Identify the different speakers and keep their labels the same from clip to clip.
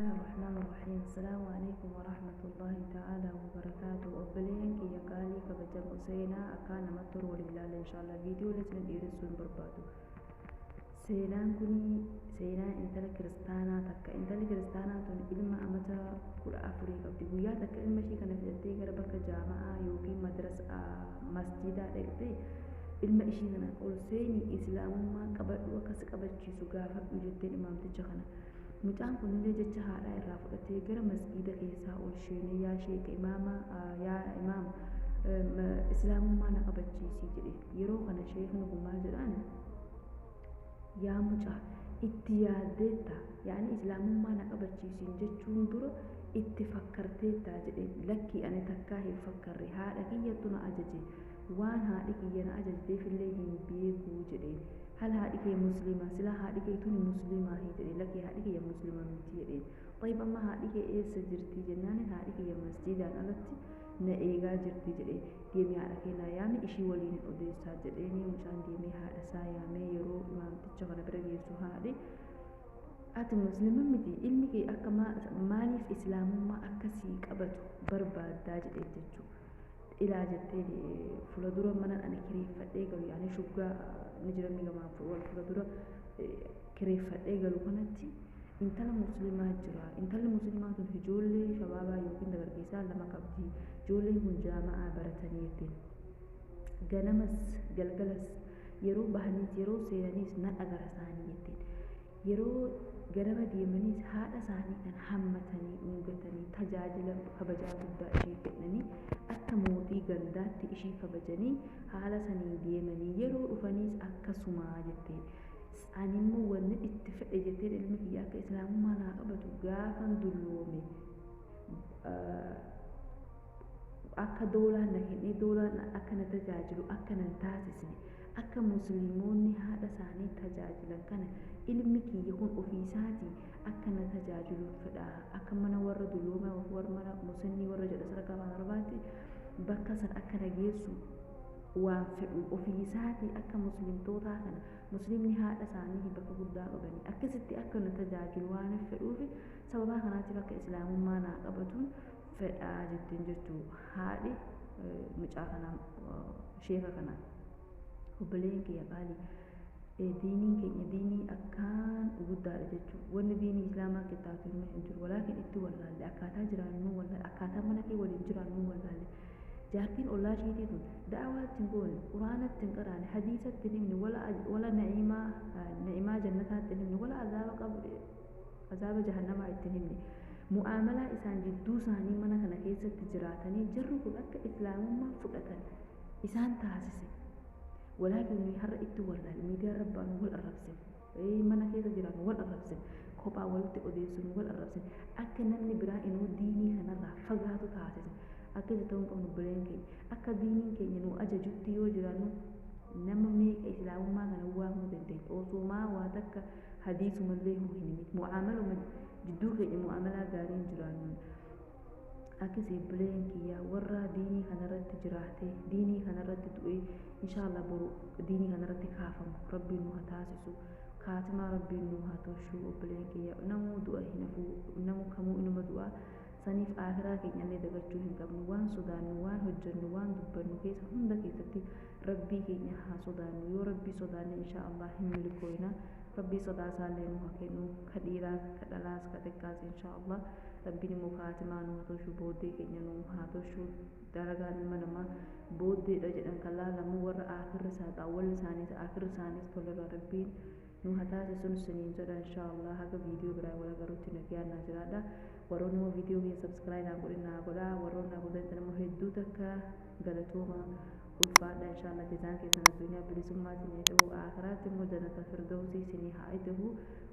Speaker 1: الله الرحمن الرحيم. السلام عليكم ورحمة الله تعالى وبركاته. Obboleeyyan kiyya qaalii kabajamoo, seenaa akkaan namatti tolu waliin ilaalla inshallah. Viidiyoo isin dheeressuu hin barbaadu. Seenaan kun seenaa intala kiristaanaa takka. Intalli kiristaanaa tun ilma amata 14 qabdi. Guyyaa takka ilma ishii kana fidattee gara bakka jaama'aa yookiin madrasaa masjidaa dhaqxee, ilma ishii kana ol seenii islaamummaa qabadhu, akkas qabachiisu gaafadhu jetteen imaamticha kana. Mucaan kunillee jecha haadhaa irraa fudhatee gara masgiida keessaa ol seenee, "Yaa sheeka imaama, yaa imaama, islaamummaa na qabachiisii," jedhe. Yeroo kana sheekni kun maal jedhaan? "Yaa mucaa, itti yaaddeetta? Yaani islaamummaa na qabachiisiin jechuun dura itti fakkarteetta?" jedhe. "Lakkii, ani takkaa hin fakkarre, haadha kiyyattu na ajaje, waan haadhi kiyya na ajajjeefillee hin beekuu," jedheen. "Hal haadhi kee muslima? Sila haadhi kee tuni muslimaa?" jedhe. "Lakkii, haadhi kiyya muslima miti," jedheen. "طيب, amma haadhi kee eessa jirti?" jennaan, "Haadhi kiyya masjiidaan alatti na eegaa jirti," jedhe. "Deemee haadha kee naa yaami, ishii waliin hin odeessaa," jedheeni. Mucaan deemee haadha isaa yaamee yeroo imaamticha kana bira geessu, haadhi, "Ati muslima miti, ilmi kee akka maaliif islaamummaa akkasii qabatu barbaaddaa?" jedhee jechuudha. "Ilaa," jettee, "fuula dura mana ani kireeffadhee galu, yaani shuggaa ni jira gamaa wal fuula dura kireeffadhee galu kanatti intala muslimaa jira. Intalli muslimaa tun ijoollee shabaabaa yookiin dargaggeessaa lama qabdi. Ijoolleen kun jaama'aa baratanii," jetteen. "Ganamas galgalas, yeroo bahaniis yeroo seenaniis nan agara isaanii," jetteen. "Yeroo ganama deemaniis haadha isaanii kan hammatanii, dhungatanii, tajaajila kabajaa guddaa ishee kennanii, akka mootii gandaatti ishii kabajanii haala saniin deemanii, yeroo dhufaniis akkasumaa," jetteen. "Ani immoo wanni itti fedhe," jetteen, "ilmi kiyya akka islaamummaa naa qabatu, gaafan dulloome akka doolaan na kennee doolaan akka na tajaajilu akka nan taasisne, akka musliimoonni haadha isaanii tajaajilan kana ilmi kiyya kun ofiisaatii akka na tajaajilu fedha. Akka mana warra dulloomaa, warra mana musinnii warra jedha sadarkaa afaan Arabaatti bakka san akka na geessu waan fedhu, ofiisaatii akka muslimtootaa kana, muslimni haadha isaanii bakka guddaa qabanii, akkasitti akka na tajaajilu waan fedhuuf, sababaa kanaatiif akka islaamummaa naa qabatuun fedhaa," jetteen jechuu haadhi mucaa kanaa sheeka kanaa. Obboleen kiyya qaalii, diiniin keenya diinii akkaan guddaadha jechuudha. Wanni diinii islaamaa qixxaatu hin jiru. Walaakin itti wallaalle, akkaataa jiraannu wallaalle, akkaataa mana kee waliin jiraannu wallaalle. Jaartiin ollaa isheetii tun da'awaatti hin goone, quraanatti hin qaraane, hadiisatti hin himne, wala na'imaa na'imaa jannataatti hin himne, wala azaaba qabu, azaaba jahannamaa itti hin himne. Mu'aamalaa isaan jidduu isaanii mana kana keessatti jiraatanii jarri kun akka islaamummaa fudhatan isaan taasise. Walaakin nuyi har'a itti wallaalle, miidiyaa rabbaan wal arrabsine, mana keessa jiraannu wal arrabsine, kophaa walitti odeessinu wal arrabsine, akka namni biraa inuu diinii kanarraa fagaatu taasise. Akkasi ta'uu hin qabnu, obboleen keenya. Akka diiniin keenya nu ajajutti yoo jiraannu, nama meeqa islaamummaa kana waamuu dandeenya? Osoomaa waa takka hadiisumallee hin himin, mu'aamaluma jidduu keenya mu'aamalaa gaariin jiraannu. Akkasii obboleen kiyya, warra diinii kanarratti jiraate, diinii kanarratti du'ee, inshaallah boru diinii kanarratti kaafamu rabbiin nu haa taasisu. Kaatimaa rabbiin nu haa tolchu. Obboleen kiyya, namuu du'a hin hafu, namu kamuu inuma du'a. Saniif aakiraa keenyallee dagachuu hin qabnu. Waan sodaannu, waan hojjennu, waan dubbannu keessa hunda keessatti rabbii keenya haa sodaannu. Yoo rabbii sodaanne, insha Allah hin milkooyna. Rabbii sodaasaallee nu haa kennu, ka dhiiraas, ka dhalaas, ka xiqqaas. Insha Allah rabbiin immoo kaatimaa nu haa tolchu, booddee keenya nu haa tolchu. Dalagaan ilma namaa booddeedha jedhan. Kan laalamu warra aakirri isaa xaawwalli isaaniis aakirri isaaniis tolerra rabbiin nu haa taasisun siniin jedha. Insha Allah haga viidiyoo biraa wal agarutti nagayaan naa jiraadha. Warroonni immoo viidiyoo kiyya subscribe naa godhin naa godhaa. Warroonni naa godhan immoo hedduu takka galatooma, ulfaadha. Insha Allah jazaan keessan addunyaa bilisummaa isinii ta'u, aakhiraatti immoo jannata firdawsii isinii haa ta'u.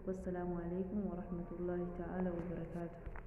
Speaker 1: Wassalaamu alaikum warahmatullaahi ta'ala wabarakaatu.